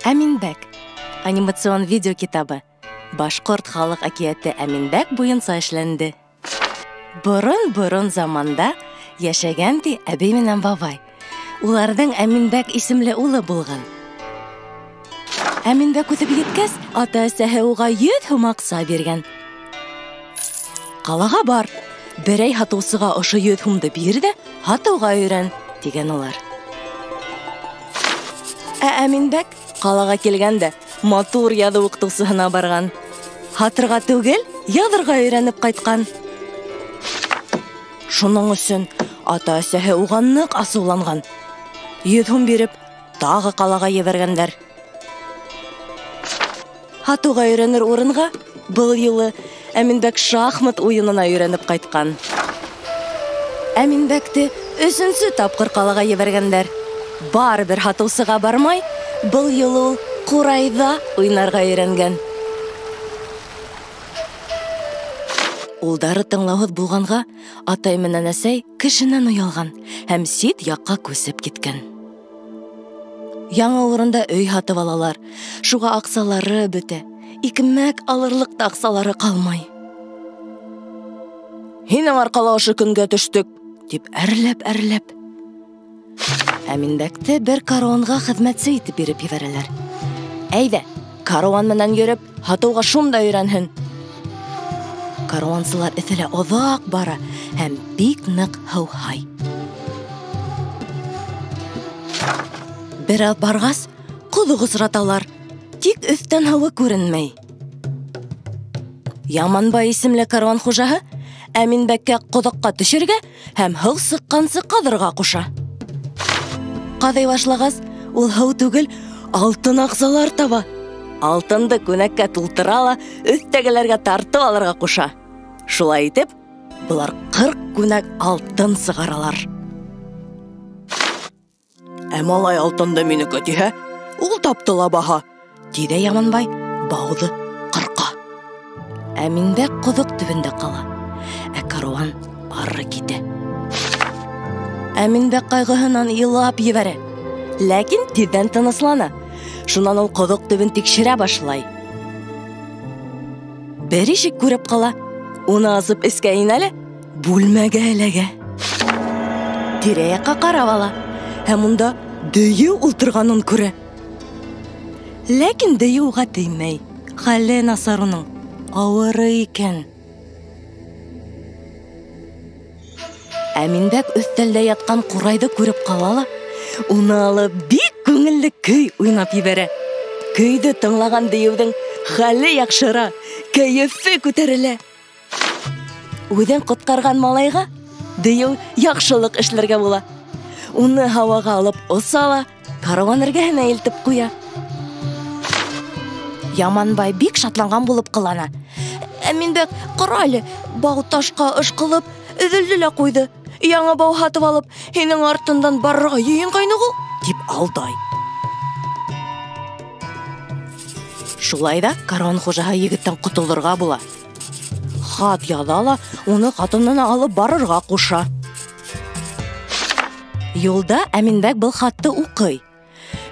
Әминбәк анимацион видео китабы башҡорт халыҡ әкиәте Әминбәк буйынса эшләнде. Борон-борон заманда йәшәгән ти әбей менән бабай. Уларҙың Әминбәк исемле улы булған. Әминбәк үҫеп еткәс, ата-әсәһе уға 100 һум аҡса биргән. Ҡалаға бар, берәй һатыусыға ошо 100 һумды бир ҙә һатыуға өйрән, тигән улар. Ә Әминбәк ҡалаға килгән дә матур яҙыу уҡытыусыһына барған. Һатырға түгел, яҙырға өйрәнеп ҡайтҡан. Шуның өсөн ата-әсәһе уға ныҡ асыуланған. 100 һум биреп, тағы ҡалаға ебәргәндәр. Һатыуға өйрәнер урынға был юлы Әминбәк шахмат уйынына өйрәнеп ҡайтҡан. Әминбәкте 3-нсе тапҡыр ҡалаға ебәргәндәр. Барыбер һатыусыға бармай, был юлы ул ҡурайҙа уйнарға өйрәнгән. Улдары тыңлауһыҙ булғанға, атай менән әсәй кешенән оялған һәм сит яҡҡа күсеп киткән. Яңы урында өй һатып алалар, шуға аҡсалары бөтә, икмәк алырлыҡ та аҡсалары ҡалмай. Һинең арҡала ошо көнгә төштөк, тип әрләп-әрләп. Әминбәкте бер каруанға хеҙмәтсе итеп биреп ебәрәләр. Әйҙә, каруан менән йөрөп, һатыуға шунда өйрәнһен. Каруансылар эҫелә оҙаҡ бара һәм бик ныҡ һыуһай. Бер аҙ барғас, ҡоҙоҡ осраталар, тик өҫтән һыуы күренмәй. Яманбай исемле каруан хужаһы Әминбәккә ҡоҙоҡҡа төшөргә һәм һыу сыҡҡансы ҡаҙырға ҡуша. Ҡаҙый башлағас, ул һыу түгел, алтын аҡсалар таба. Алтынды күнәккә тултыра ла, өҫтәгеләргә тартып алырға ҡуша. Шулай итеп, былар 40 күнәк алтын сығаралар. Ә малай алтынды минеке тиһә, ул тапты ла баһа, ти ҙә Яманбай бауҙы ҡырҡа. Әминбәк ҡоҙоҡ төбөндә ҡала, ә каруан ары китә. Әминбәк ҡайғыһынан илап ебәрә, ләкин тиҙҙән тыныслана. Шунан ул ҡоҙоҡ төбөн тикшерә башлай. Бер ишек күреп ҡала, уны асып эскә инә лә, бүлмәгә эләгә. Тирә-яҡҡа ҡарап ала һәм унда дейеү ултырғанын күрә. Ләкин дейеү уға теймәй, хәле насар уның, ауырый икән. Әминбәк өҫтәлдә ятҡан ҡурайҙы күреп ҡала ла, уны алып бик күңелле көй уйнап ебәрә. Көйҙө тыңлаған дейеүҙең хәле яҡшыра, кәйефе күтәрелә. Үҙен ҡотҡарған малайға дейеү яҡшылыҡ эшләргә була. Уны һауаға алып оса ла, каруан эргәһенә илтеп ҡуя. Яманбай бик шатланған булып ҡылана. Әминбәк, ҡара әле, бау ташҡа ышҡылып, өҙөлдө лә ҡуйҙы. Яңы бау һатып алып, һинең артындан барырға йыйынғайныҡ ул, тип алдай. Шулай ҙа каруан хужаһы егеттән ҡотолорға була. Хат яҙа ла, уны ҡатынына алып барырға ҡуша. Юлда Әминбәк был хатты уҡый.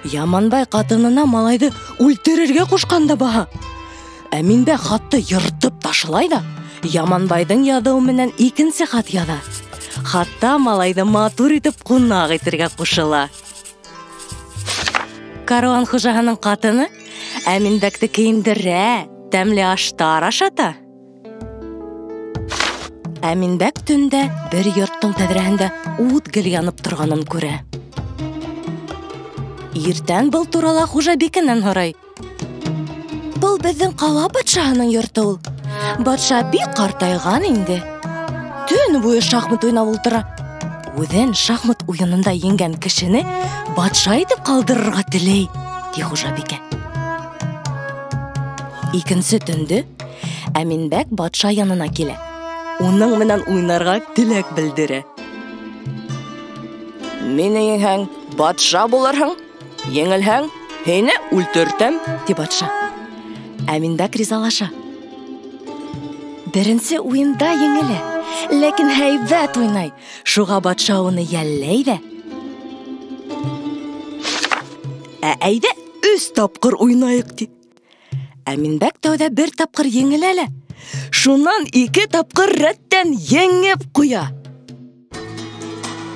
Яманбай ҡатынына малайҙы үлтерергә ҡушҡан да баһа. Әминбәк хатты йыртып ташлай ҙа, Яманбайҙың яҙыуы менән икенсе хат яҙа. Хатта малайҙы матур итеп ҡунаҡ итергә ҡушыла. Каруан хужаһының ҡатыны Әминбәкте кейендерә, тәмле аштар ашата. Әминбәк төндә бер йорттоң тәҙрәһендә ут гел янып торғанын күрә. Иртән был турала хужабикәнән һорай. Был беҙҙең ҡала батшаһының йорто ул. Батша бик ҡартайған инде. Төн буйы шахмат уйнап ултыра. Үҙен шахмат уйынында еңгән кешене батша итеп ҡалдырырға теләй, ти хужабикә. Икенсе төндө Әминбәк батша янына килә. Уның менән уйнарға теләк белдерә. Мине еңһәң, батша булырһың, еңелһәң, һине үлтертәм, ти батша. Әминбәк ризалаша. Беренсе уйында еңелә, Ләкин һәйбәт уйнай. Шуға батша уны йәлләй ҙә. Ә әйҙә 3 тапҡыр уйнайыҡ, ти. Әминбәк тәүҙә 1 тапҡыр еңелә лә, шунан 2 тапҡыр рәттән еңеп ҡуя.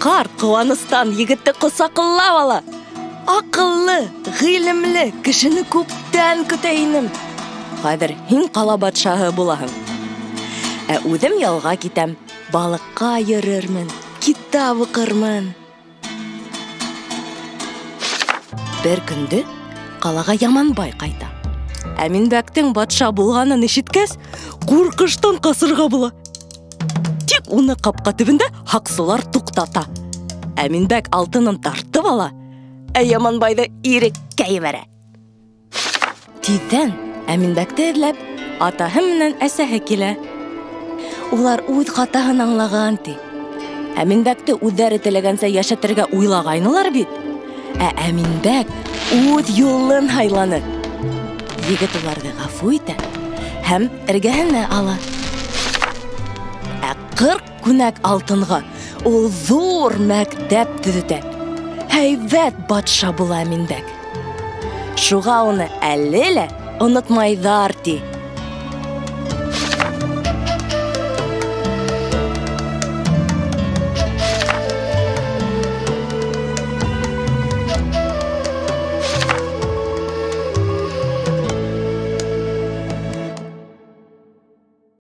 Ҡарт ҡыуаныстан егетте ҡосаҡлап ала. Аҡыллы, ғилемле кешене күптән көтә инем. Хәҙер һин ҡала батшаһы булаһың. Ә үҙем ялға китәм, балыҡҡа йөрөрмөн, китап уҡырмын. Бер көндө ҡалаға Яманбай ҡайта. Әминбәктең батша булғанын ишеткәс, ҡурҡыштан ҡасырға була. Тик уны ҡапҡа төбөндә һаҡсылар туҡтата. Әминбәк алтынын тартып ала, ә Яманбайҙы иреккә ебәрә. Тиҙҙән Әминбәкте эҙләп атаһы менән әсәһе килә. Улар үҙ хатаһын аңлаған, ти. Әминбәкте үҙҙәре теләгәнсә йәшәтергә уйлағайнылар бит. Ә Әминбәк үҙ юлын һайланы. Егет уларҙы ғәфү итә һәм эргәһенә ала. Ә 40 күнәк алтынға ул ҙур мәктәп төҙөтә. Һәйбәт батша була Әминбәк. Шуға уны әле лә онотмайҙар, ти.